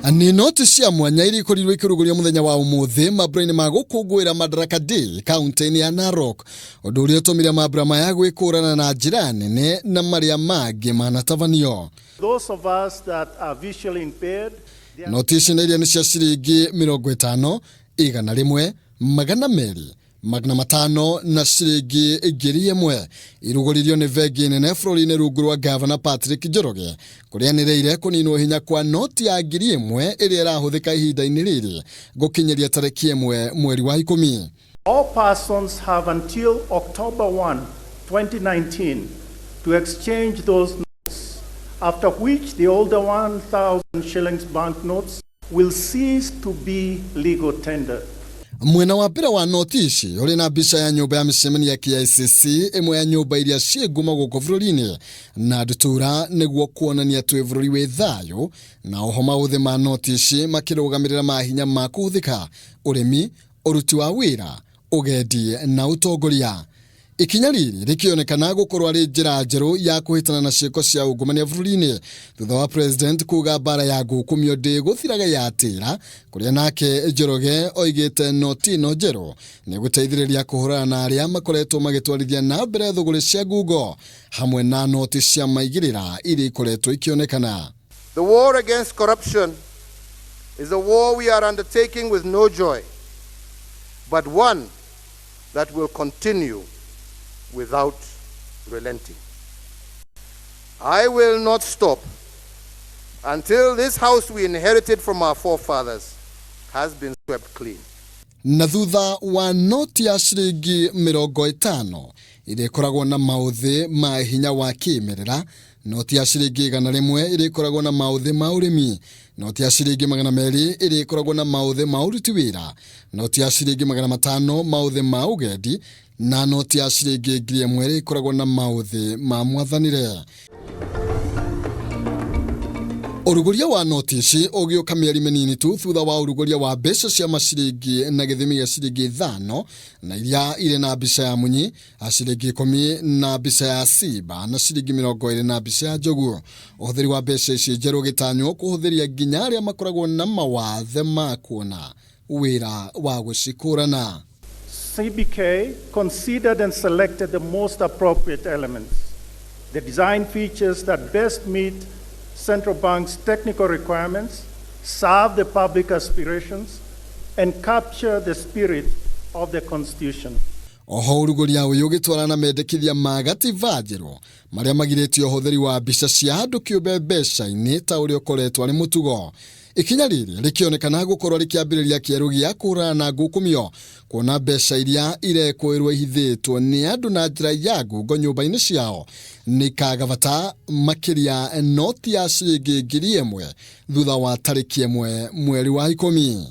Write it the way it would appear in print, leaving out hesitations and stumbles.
Nĩ noti cia mwanya iria ikorirwo ikĩrugũrio mũthenya wa ũmũthĩ mambura-inĩ ma gũkũngũĩra Madaraka Day kaunti-inĩ ya Narok, ũndũ ũrĩa ũtũmire mambura maya gwĩkũrana na njĩra nene na marĩa mangĩ manatabanio. Those of us that are visually impaired, Noti ici nĩ iria nĩ cia ciringi 50, 100, 200, 500 na ciringi 1000 irugũririo nĩ bengi nene bũrũri-inĩ rungu rwa gavana Patrick Njoroge, kũrĩa anĩrĩire kũninwo hinya kwa noti ya 1000 ĩrĩa ĩrahũthĩka ihinda-inĩ rĩrĩ gũkinyĩria tarĩki 1 mweri wa 10. All persons have until October 1, 2019 to exchange those notes, after which the older 1,000 shillings banknotes will cease to be legal tender. Mwena wa mbere wa noti ici ũrĩ na mbica ya nyũmba ya mĩcemanio ya KICC, ĩmwe ya nyũmba iria ciĩ ngumo gũkũ bũrũri-inĩ, na ndutura nĩguo kuonania twĩ bũrũri wĩ thayũ, na oho maũthĩ ma noti ici makĩrũgamĩrĩra mahinya ma kũhũthĩka ũrĩmi, ũruti wa wĩra, ũgendi na ũtongoria. Ikinya rĩrĩ rĩkĩonekana gũkorwo arĩ njĩra njerũ ya kũhĩtana na ciĩko cia ungumania bũrũri-inĩ thutha wa president kuga mbara ya ngukumio ndĩgũthiraga yatĩra, kũrĩa nake Njoroge oigĩte noti ĩno njerũ nĩ gũteithĩrĩria kũhũrana na arĩa makoretwo magĩtwarithia na mbere thũgũrĩ cia ngungo hamwe na noti cia maigĩrĩra iria ikoretwo ikĩonekana. The war against corruption is a war we are undertaking with no joy, but one that will continue without relenting. I will not stop until this house we inherited from our forefathers has been swept clean. Na thutha wa noti ya ciringi 50 ĩrĩa ĩkoragwo na maũthĩ ma hinya wa kĩmerera, noti ya ciringi 100 ĩrĩa ĩkoragwo na maũthĩ ma ũrĩmi, noti ya ciringi 200 ĩrĩa ĩkoragwo na maũthĩ ma ũruti wĩra, noti ya ciringi 500 maũthĩ ma ũgendi, na noti ya ciringi 1000 ĩrĩa ĩkoragwo na maũthĩ ma mwathanĩre. Ũrugũria wa noti ici ũgĩũka mĩeri mĩnini tu thutha wa ũrugũria wa mbeca cia maciringi na gĩthimi gĩa ciringi 5 na iria irĩ na mbica ya munyi, ciringi 10 na mbica ya simba, na ciringi 20 na mbica ya njogu. Ũhũthĩri wa mbeca ici njerũ ũgĩtanywo kũhũthĩria nginya arĩa makoragwo na mawathe ma kuona wĩra wa gũcikũrana. CBK considered and selected the most appropriate elements, the design features that best meet central bank's technical requirements, serve the public aspirations, and capture the spirit of the Constitution. Oho ũrugũria ũyũ ũgĩtwarana na mendekithia ma gatiba njerũ marĩa magirĩtie ũhũthĩri wa mbica cia andũ kĩũmbe mbeca-inĩ ta ũrĩa ũkoretwo arĩ mũtugo. Ikinya rĩrĩ rĩkĩonekana gũkorwo rĩkĩambĩrĩria kĩerũ gĩa kũhũrana na ngukumio, kuona mbeca iria irekũĩrwo ihithĩtwo nĩ andũ na njĩra ya ngungo nyũmba-inĩ ciao nĩ ikaga bata makĩria noti ya ciringi 1000 thutha wa tarĩki 1 mweri wa 10.